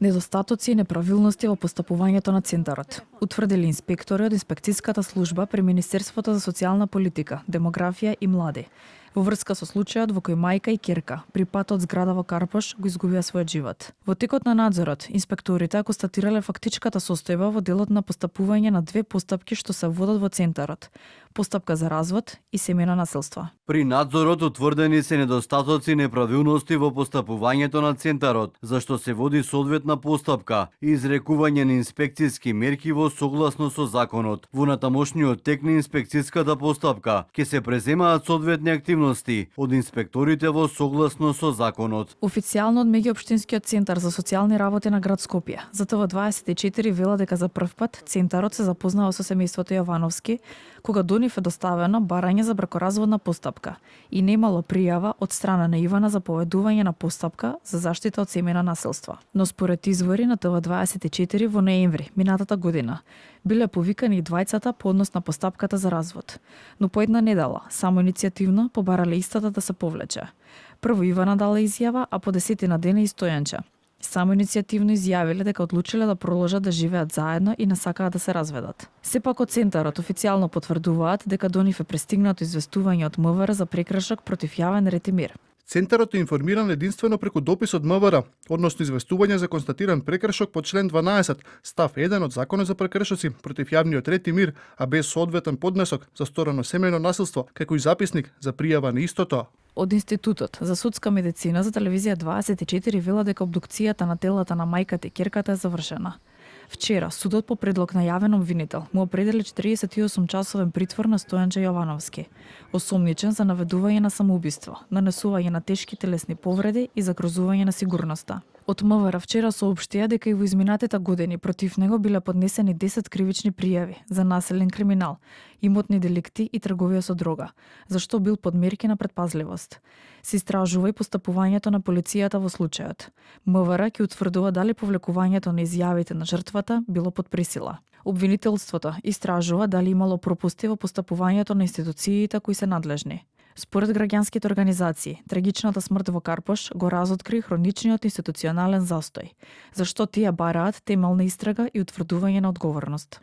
Недостатоци и неправилности во постапувањето на центарот, утврдили инспектори од инспекцијската служба при Министерството за социјална политика, демографија и млади, во врска со случајот во кој мајка и ќерка при пат од зграда во Карпош го изгубија својот живот. Во текот на надзорот, инспекторите констатирале фактичката состојба во делот на постапување на две постапки што се водат во центарот: постапка за развод и семејно насилство. При надзорот утврдени се недостатоци и неправилности во постапувањето на центарот, зашто се води соодветна постапка и изрекување на инспекцијски мерки во согласно со законот. Во натамошниот тек на инспекцијската постапка ќе се преземаат соодветни активности од инспекторите во согласно со законот. Официјално од меѓуопштинскиот центар за социјални работи на град Скопје, за ТВ24 вела дека за прв пат центарот се запознава со семејството Јовановски, кога до нив е доставено барање за бракоразводна постапка и немало пријава од страна на Ивана за поведување на постапка за заштита од семејно насилство. Но според извори на ТВ24 во ноември минатата година биле повикани и двајцата по однос на постапката за развод, но по една недела самоиницијативно побарале истата да се повлече. Прво Ивана дала изјава, а по 10 дена и Стојанче. Самоиницијативно изјавиле дека одлучиле да продолжат да живеат заедно и не сакаат да се разведат. Сепак од центарот официјално потврдуваат дека до нив е пристигнато известување од МВР за прекршок против јавен ред и мир. Центарот е информиран единствено преку допис од МВР, односно известување за констатиран прекршок по член 12, став 1 од Законот за прекршоци против јавниот ред и мир, а без соодветен поднесок за сторено семејно насилство, како и записник за пријава на истото. Од Институтот за судска медицина за телевизија 24 вела дека обдукцијата на телата на мајката и ќерката е завршена. Вчера, судот по предлог на јавен обвинител му определи 48-часовен притвор на Стојанче Јовановски, осомничен за наведување на самоубиство, нанесување на тешки телесни повреди и загрозување на сигурноста. Од МВР вчера соопштија дека и во изминатите години против него биле поднесени 10 кривични пријави за населен криминал, имотни деликти и трговија со дрога, за што бил под мерки на предпазливост. Се истражува и постапувањето на полицијата во случајот. МВР ќе утврдува дали повлекувањето на изјавите на жртвата било под присила. Обвинителството истражува дали имало пропусти во постапувањето на институциите кои се надлежни. Според граѓанските организации, трагичната смрт во Карпош го разоткри хроничниот институционален застој, зашто тие бараат темелна истрага и утврдување на одговорност.